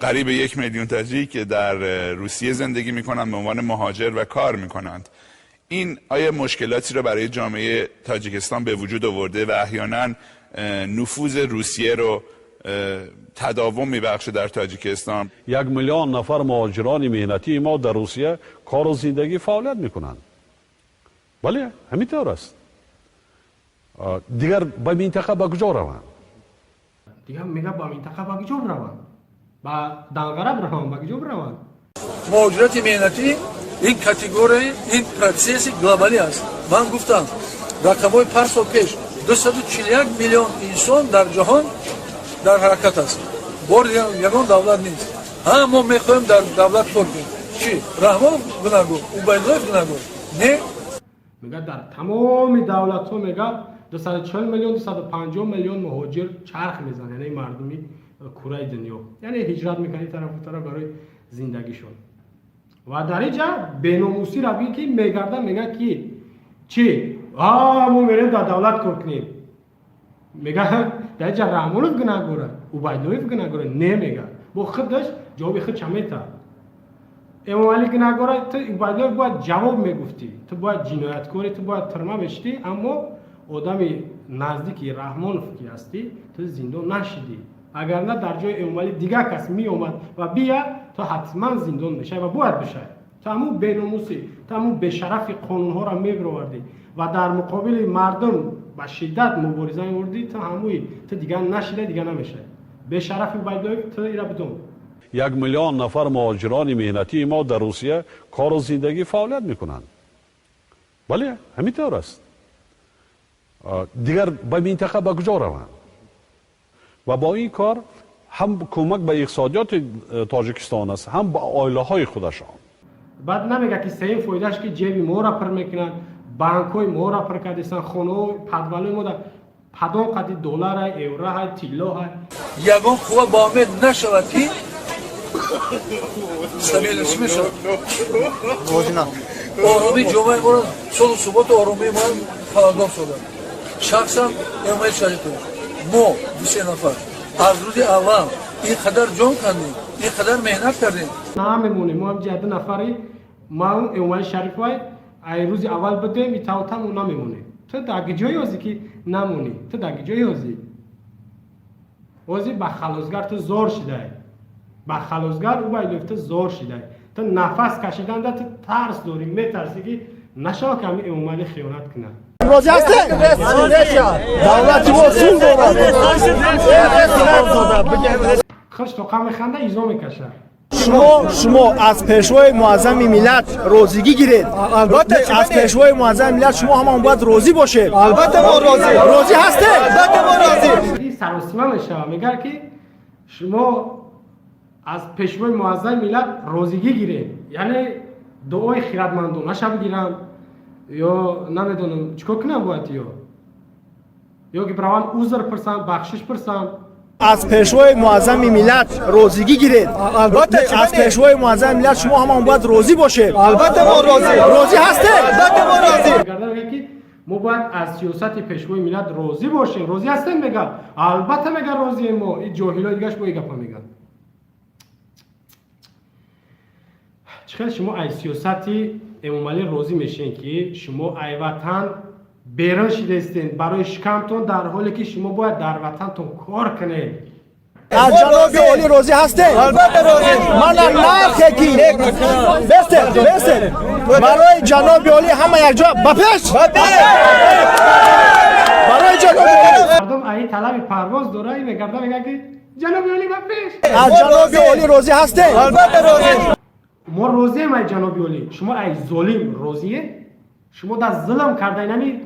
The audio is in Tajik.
قریب 1 میلیون تاجیک در روسیه زندگی میکنند، به عنوان مهاجر و کار میکنند. این آیا مشکلاتی رو برای جامعه تاجیکستان به وجود آورده و احیانا نفوذ روسیه رو تداوم میبخشه در تاجیکستان؟ 1 میلیون нафар муҳоҷирони меҳнатии мо дар Русия кору зиндагӣ, фаъолият мекунанд. Бале, ҳамин тавр аст. Дигар ба минтақа ба куҷо раванд? Дигар мега, ба минтақа ба куҷо раванд? Ба Данғара бираванд? Ба куҷо бираванд? Муҳоҷирати меҳнатӣ ин категорияи, ин процесси глобалӣ аст. Ман гуфтам, рақамҳои 5 сол пеш 241 миллион инсон дар ҷаҳон дар ҳаракат аст. Бор ягон давлат нест. Ҳа, мо мехоҳем дар давлат кор кунем. Чӣ, Раҳмонов гунаҳгор, Убайдуллоев гунаҳгор? Не. Мега, дар тамоми давлатҳо, мега, 240 миллион, 250 миллион муҳоҷир чарх мезанад, яъне мардуми кураи дунё, яъне ҳиҷрат мекунад тарафу тараф барои зиндагишон. Ва дар инҷа беномусиро бин, ки мегарда, мега, ки чӣ, мо мерем, дар давлат кор кунем. Мега, дар инҷа Раҳмонов гунаҳгора, Убайдуллоев гунаҳгора? Не, мега, бо худаш ҷавоби худша метаҳад. Эмомалӣ гунаҳгора. Ту, Убайдуллоев, бояд ҷавоб мегуфтӣ. Ту бояд ҷинояткорӣ, ту бояд тюрьма мешидӣ, аммо одами наздики Раҳмонов ки ҳастӣ, ту зиндон нашидӣ. Агар на, дар ҷои Эмомалӣ дигар кас меомад ва бия, ту ҳатман зиндон мешавӣ ва бояд бишавӣ. Ту ҳамун беномусӣ, ту ҳамун бешарафи қонунҳоро мебировардӣ ва дар муқобили мардум ба шиддат мубориза мебурдӣ. Ту ҳамуи, ту дигар нашида, дигар намешавӣ. Бешарафи Убайдуллоев, ту ира бидон. 1 миллион нафар муҳоҷирони меҳнатии мо дар Русия кору зиндагӣ, фаъолият мекунанд. Бале, ҳамин тавр аст. Дигар ба минтақа ба куҷо раванд? Ва бо ин кор ҳам кӯмак ба иқтисодиёти Тоҷикистон аст, ҳам ба оилаҳои худашон. Баъд намега, ки сеюм фоидааш, ки ҷеби моро пур мекунанд, банкҳои моро пур кардисан, хонаҳо, подвалои мо падон қади долларай, евроҳай, тиллоҳай. Ягон қувва ба умед нашавад, ки стабильность мешавад, оромии ҷомеаи моро, сулҳу суботу оромии моро халалдор созад. Шахсан Эмомалӣ Шарифович, мо дусе нафар аз рӯзи аввал ин қадар ҷон кандем, ин қадар меҳнат кардем. Намемонем мо ҳамҷа ду нафари, ман, Эмомалӣ Шарифовай, ай рӯзи аввал будем итавтамо, намемонем. Ту дар ҷои ҳозӣ, ки намонӣ? Ту дар ҷои ҳозӣ? Ҳозӣ ба халосгар ту зор шидай, ба халосгар, Убайдуллоев, ту зор шидай. Ту нафас кашиданда ту тарс дорӣ, метарсӣ, ки нашава, ки ҳамин Эмомалӣ хиёнат кунад. Розӣ ҳастед? Давлати мо сулҳ дорад. Хуш тоқа механда, изо мекашад. Шумо аз Пешвои Муаззами миллат розигӣ гиред. Албатта. Аз Пешвои Муаззами миллат шумо ҳамон бояд розӣ бошед. Албатта, мо розӣ. Розӣ ҳастед? Албатта, мо розӣ. Саросима мешавад, мегӯяд, ки шумо аз Пешвои Муаззами миллат розигӣ гиред, яъне дуои хиратмандонаша бигиранд ё намедонам чӣ кор кунам бояд, ё ки бираванд, узр пурсанд, бахшиш пурсанд. Аз Пешвои Муаззами миллат розигӣ гиред. Албатта. Аз Пешвои Муаззами миллат шумо ҳамон бояд розӣ бошед. Албатта, мо розӣ. Розӣ ҳастед? Албатта, мо розӣ. Мегӯяд, ки мо бояд аз сиёсати Пешвои миллат розӣ бошем. Розӣ ҳастем, мега. Албатта, мега, розием мо. И ҷоҳилои дигаш бо и гапа мегӯянд. Чӣ хел шумо аз сиёсати Эмомалӣ розӣ мешавед, ки шумо ай ватан берун шидаистед барои шикамтон, дар ҳоле ки шумо бояд дар ватантон кор кунед? Аз ҷаноби олӣ розӣ ҳастед? Албатта, розӣ. Мана нархе ки бестед, бестед. Барои ҷаноби олӣ ҳама якҷо ба пеш, барои ҷаноби олӣ. Мардум аи талаби парвоз дора, и мегарда, мега, ки ҷаноби олӣ, ба пеш. Аз ҷаноби олӣ розӣ ҳастед? Албатта, розӣ. Мо розием ай ҷаноби олӣ. Шумо ай золим розие? Шумо дар зулм карда инами.